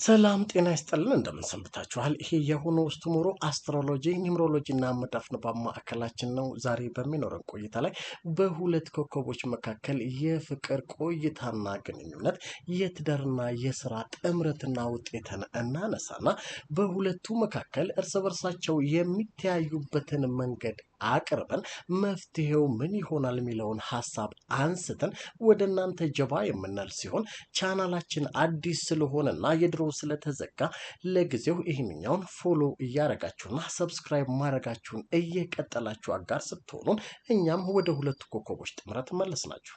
ሰላም ጤና ይስጥልን፣ እንደምን ሰንብታችኋል? ይሄ የሆነ ውስጥ tomorrow astrology፣ numerology እና መዳፍ ንባብ ማዕከላችን ነው። ዛሬ በሚኖረን ቆይታ ላይ በሁለት ኮከቦች መካከል የፍቅር ቆይታና ግንኙነት፣ የትዳርና የስራ ጥምረትና ውጤትን እናነሳና በሁለቱ መካከል እርስ በርሳቸው የሚተያዩበትን መንገድ አቅርበን መፍትሄው ምን ይሆናል የሚለውን ሀሳብ አንስተን ወደ እናንተ ጀባ የምንል ሲሆን፣ ቻናላችን አዲስ ስለሆነና የድሮ ስለተዘጋ ለጊዜው ይህንኛውን follow እያረጋችሁና subscribe ማድረጋችሁን እየቀጠላችሁ አጋር ስትሆኑን እኛም ወደ ሁለቱ ኮከቦች ጥምረት መለስናችሁ።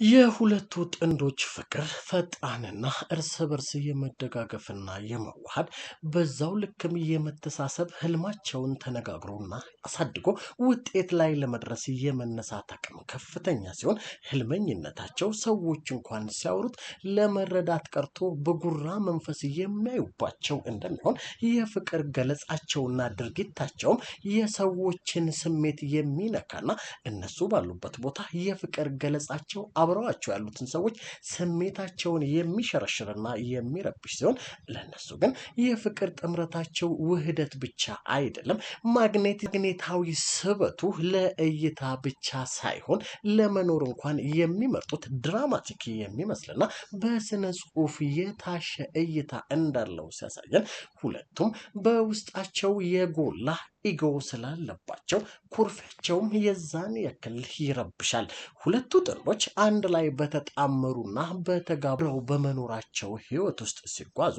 የሁለቱ ጥንዶች ፍቅር ፈጣንና እርስ በርስ የመደጋገፍና የመዋሃድ፣ በዛው ልክም የመተሳሰብ፣ ህልማቸውን ተነጋግሮና አሳድጎ ውጤት ላይ ለመድረስ የመነሳት አቅም ከፍተኛ ሲሆን፣ ህልመኝነታቸው ሰዎች እንኳን ሲያወሩት ለመረዳት ቀርቶ በጉራ መንፈስ የሚያዩባቸው እንደሚሆን፣ የፍቅር ገለጻቸውና ድርጊታቸውም የሰዎችን ስሜት የሚነካና እነሱ ባሉበት ቦታ የፍቅር ገለጻቸው አብረዋቸው ያሉትን ሰዎች ስሜታቸውን የሚሸረሽርና የሚረብሽ ሲሆን፣ ለእነሱ ግን የፍቅር ጥምረታቸው ውህደት ብቻ አይደለም፣ ማግኔታዊ ስበቱ ለእይታ ብቻ ሳይሆን ለመኖር እንኳን የሚመርጡት dramatic የሚመስልና በስነ ጽሑፍ የታሸ እይታ እንዳለው ሲያሳየን፣ ሁለቱም በውስጣቸው የጎላ ego ስላለባቸው ኩርፊያቸውም የዛን ያክል ይረብሻል። ሁለቱ ጥንዶች አንድ ላይ በተጣመሩና በተጋብረው በመኖራቸው ህይወት ውስጥ ሲጓዙ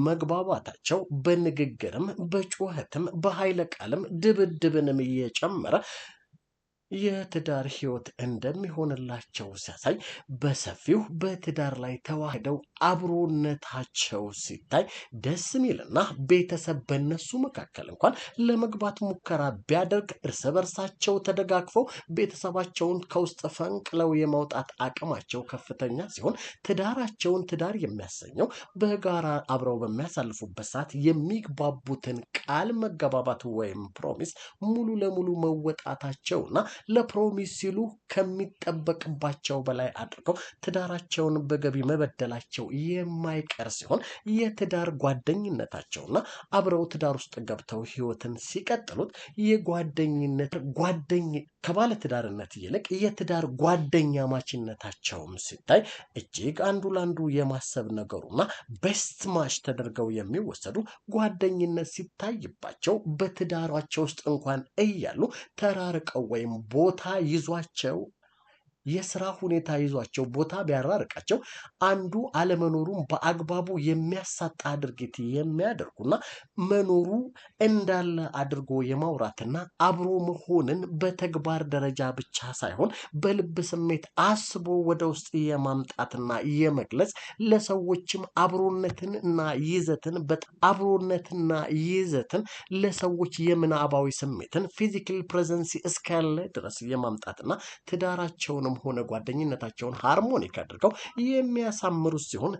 መግባባታቸው በንግግርም፣ በጩኸትም፣ በኃይለ ቃልም፣ ድብድብንም እየጨመረ የትዳር ህይወት እንደሚሆንላቸው ሲያሳይ፣ በሰፊው በትዳር ላይ ተዋህደው አብሮነታቸው ሲታይ ደስ የሚልና ቤተሰብ በነሱ መካከል እንኳን ለመግባት ሙከራ ቢያደርግ እርስ በርሳቸው ተደጋግፈው ቤተሰባቸውን ከውስጥ ፈንቅለው የማውጣት አቅማቸው ከፍተኛ ሲሆን፣ ትዳራቸውን ትዳር የሚያሰኘው በጋራ አብረው በሚያሳልፉበት ሰዓት የሚግባቡትን ቃል መገባባት ወይም promise ሙሉ ለሙሉ መወጣታቸውና ለ promise ሲሉ ከሚጠበቅባቸው በላይ አድርገው ትዳራቸውን በገቢ መበደላቸው የማይቀር ሲሆን፣ የትዳር ጓደኝነታቸውና አብረው ትዳር ውስጥ ገብተው ህይወትን ሲቀጥሉት የጓደኝነት ጓደኝ ከባለ ትዳርነት ይልቅ የትዳር ጓደኛማችነታቸውም ሲታይ እጅግ አንዱ ለአንዱ የማሰብ ነገሩና best match ተደርገው የሚወሰዱ ጓደኝነት ሲታይባቸው፣ በትዳራቸው ውስጥ እንኳን እያሉ ተራርቀው ወይም ቦታ ይዟቸው፣ የስራ ሁኔታ ይዟቸው ቦታ ቢያራርቃቸው አንዱ አለመኖሩን በአግባቡ የሚያሳጣ ድርጊት የሚያደርጉና መኖሩ እንዳለ አድርጎ የማውራትና አብሮ መሆንን በተግባር ደረጃ ብቻ ሳይሆን በልብ ስሜት አስቦ ወደ ውስጥ የማምጣትና የመግለጽ፣ ለሰዎችም አብሮነትን እና ይዘትን፣ አብሮነትና ይዘትን ለሰዎች የምናባዊ ስሜትን physical presence እስካለ ድረስ የማምጣትና ትዳራቸውንም ሆነ ጓደኝነታቸውን harmonic አድርገው የሚያሳምሩት ሲሆን፣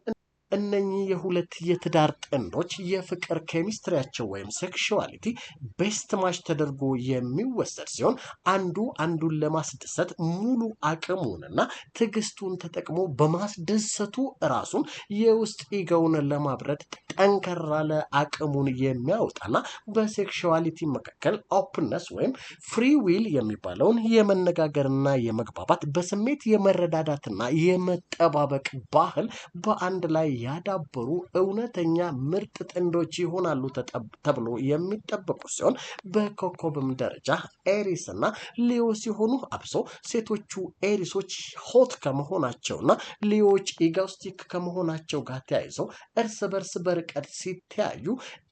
እነኚህ የሁለት የትዳር ጥንዶች የፍቅር ኬሚስትሪያቸው ወይም sexuality best match ተደርጎ የሚወሰድ ሲሆን፣ አንዱ አንዱን ለማስደሰት ሙሉ አቅሙንና ትዕግስቱን ተጠቅሞ በማስደሰቱ ራሱን የውስጥ ego ውን ለማብረድ ጠንከር ያለ አቅሙን የሚያወጣና በ sexuality መካከል openness ወይም free will የሚባለውን የመነጋገርና የመግባባት፣ በስሜት የመረዳዳትና የመጠባበቅ ባህል በአንድ ላይ ያዳበሩ እውነተኛ ምርጥ ጥንዶች ይሆናሉ ተብሎ የሚጠበቁ ሲሆን፣ በኮከብም ደረጃ Aries እና Leo ሲሆኑ፣ አብሶ ሴቶቹ Aries ኦች hot ከመሆናቸውና Leo ዎች egoistic ከመሆናቸው ጋር ተያይዘው እርስ በርስ በርቀት ሲተያዩ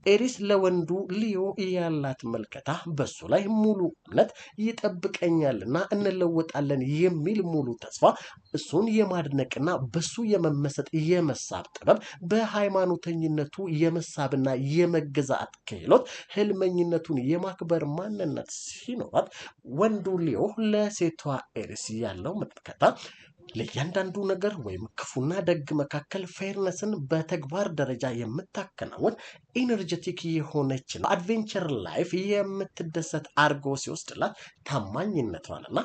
Aries ለወንዱ Leo ያላት መልከታ በሱ ላይ ሙሉ እምነት፣ ይጠብቀኛልና እንለወጣለን የሚል ሙሉ ተስፋ፣ እሱን የማድነቅና በሱ የመመሰጥ፣ የመሳብ ጥበብ፣ በሃይማኖተኝነቱ የመሳብና የመገዛት ክህሎት፣ ህልመኝነቱን የማክበር ማንነት ሲኖራት፣ ወንዱ Leo ለሴቷ Aries ያለው ምልከታ ለእያንዳንዱ ነገር ወይም ክፉና ደግ መካከል fairness ን በተግባር ደረጃ የምታከናውን energetic የሆነች adventure life የምትደሰት አድርጎ ሲወስድላት ታማኝነቷንና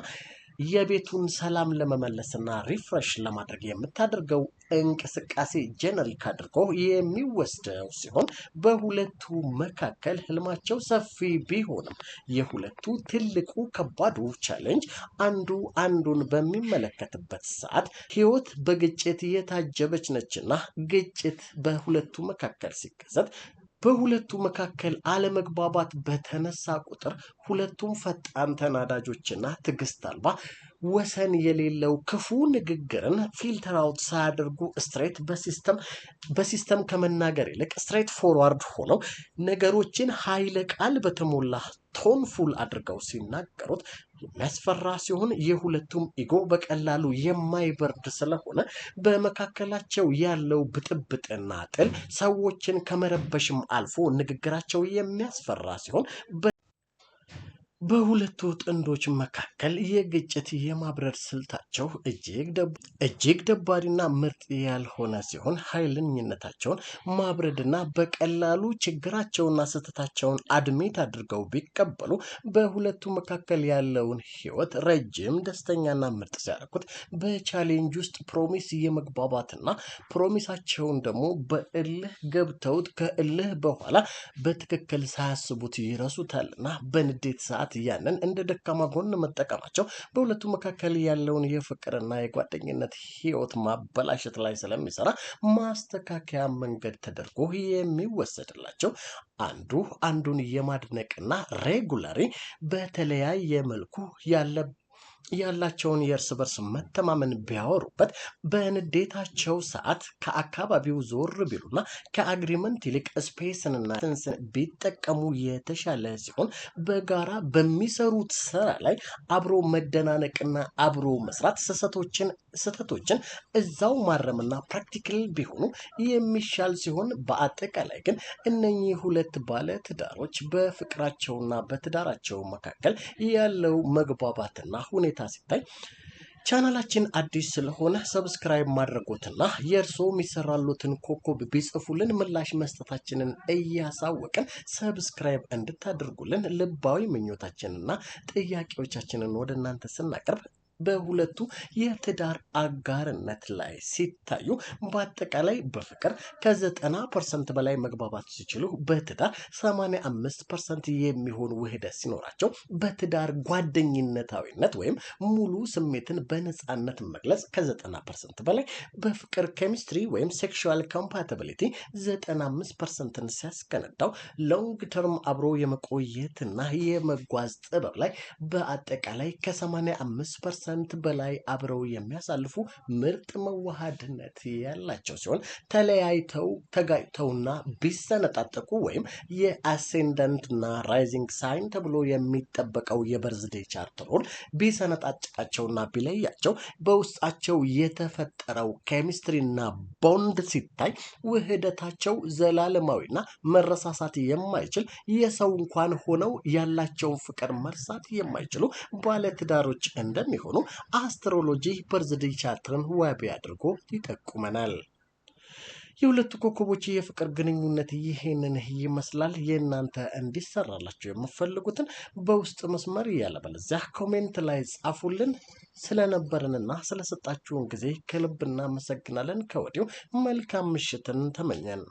የቤቱን ሰላም ለመመለስና refresh ለማድረግ የምታደርገው እንቅስቃሴ generic አድርጎ የሚወስደው ሲሆን፣ በሁለቱ መካከል ህልማቸው ሰፊ ቢሆንም የሁለቱ ትልቁ ከባዱ challenge አንዱ አንዱን በሚመለከትበት ሰዓት ህይወት በግጭት የታጀበች ነችና ግጭት በሁለቱ መካከል ሲከሰት፣ በሁለቱ መካከል አለመግባባት በተነሳ ቁጥር ሁለቱም ፈጣን ተናዳጆችና ትዕግስት አልባ፣ ወሰን የሌለው ክፉ ንግግርን filter out ሳያደርጉ straight በ system ከመናገር ይልቅ straight forward ሆነው ነገሮችን ኃይለ ቃል በተሞላ toneful አድርገው ሲናገሩት የሚያስፈራ ሲሆን፣ የሁለቱም ego በቀላሉ የማይበርድ ስለሆነ በመካከላቸው ያለው ብጥብጥና ጥል ሰዎችን ከመረበሽም አልፎ ንግግራቸው የሚያስፈራ ሲሆን፣ በሁለቱ ጥንዶች መካከል የግጭት የማብረድ ስልታቸው እጅግ ደባሪና ምርጥ ያልሆነ ሲሆን፣ ኃይለኝነታቸውን ማብረድና በቀላሉ ችግራቸውና ስህተታቸውን admit አድርገው ቢቀበሉ በሁለቱ መካከል ያለውን ህይወት ረጅም፣ ደስተኛና ምርጥ ሲያደርጉት፣ በ challenge ውስጥ promise የመግባባትና promise ኣቸውን ደግሞ በእልህ ገብተውት ከእልህ በኋላ በትክክል ሳያስቡት ይረሱታልና በንዴት ሰዓት ያንን እንደ ደካማ ጎን መጠቀማቸው በሁለቱ መካከል ያለውን የፍቅርና የጓደኝነት ህይወት ማበላሸት ላይ ስለሚሰራ፣ ማስተካከያ መንገድ ተደርጎ የሚወሰድላቸው አንዱ አንዱን የማድነቅና regularly በተለያየ መልኩ ያላቸውን የእርስ በርስ መተማመን ቢያወሩበት፣ በንዴታቸው ሰዓት ከአካባቢው ዞር ቢሉና ከ agreement ይልቅ space ንና distance ን ቢጠቀሙ የተሻለ ሲሆን፣ በጋራ በሚሰሩት ስራ ላይ አብሮ መደናነቅና አብሮ መስራት፣ ስህተቶችን እዛው ማረምና practical ቢሆኑ የሚሻል ሲሆን፣ በአጠቃላይ ግን እነኚህ ሁለት ባለ ትዳሮች በፍቅራቸውና በትዳራቸው መካከል ያለው መግባባትና ሁኔታ ሲታይ፣ ቻናላችን አዲስ ስለሆነ subscribe ማድረጎትና የእርስዎ የሚሰራሉትን ኮከብ ቢጽፉልን ምላሽ መስጠታችንን እያሳወቅን subscribe እንድታደርጉልን ልባዊ ምኞታችንና ጥያቄዎቻችንን ወደ እናንተ ስናቀርብ፣ በሁለቱ የትዳር አጋርነት ላይ ሲታዩ በአጠቃላይ በፍቅር ከ90% በላይ መግባባት ሲችሉ፣ በትዳር 85% የሚሆን ውህደት ሲኖራቸው፣ በትዳር ጓደኝነታዊነት ወይም ሙሉ ስሜትን በነፃነት መግለጽ ከ90% በላይ፣ በፍቅር ኬሚስትሪ ወይም sexual compatibility 95%ን ሲያስከነዳው፣ long term አብሮ የመቆየትና የመጓዝ ጥበብ ላይ በአጠቃላይ ከ85% በላይ አብረው የሚያሳልፉ ምርጥ መዋሃድነት ያላቸው ሲሆን፣ ተለያይተው ተጋጭተውና ቢሰነጣጠቁ ወይም የ ascendant ና rising sign ተብሎ የሚጠበቀው የ birthday chart rule ቢሰነጣጭቃቸውና ቢለያቸው በውስጣቸው የተፈጠረው chemistry ና bond ሲታይ ውህደታቸው ዘላለማዊና መረሳሳት የማይችል፣ የሰው እንኳን ሆነው ያላቸውን ፍቅር መርሳት የማይችሉ ባለትዳሮች እንደሚሆኑ astrology birthday chart ን ዋቢ አድርጎ ይጠቁመናል። የሁለቱ ኮከቦች የፍቅር ግንኙነት ይሄንን ይመስላል። የእናንተ እንዲሰራላችሁ የምትፈልጉትን በውስጥ መስመር ያለበለዚያ comment ላይ ጻፉልን። ስለነበረንና ስለሰጣችሁን ጊዜ ከልብ እናመሰግናለን። ከወዲሁ መልካም ምሽትን ተመኘን።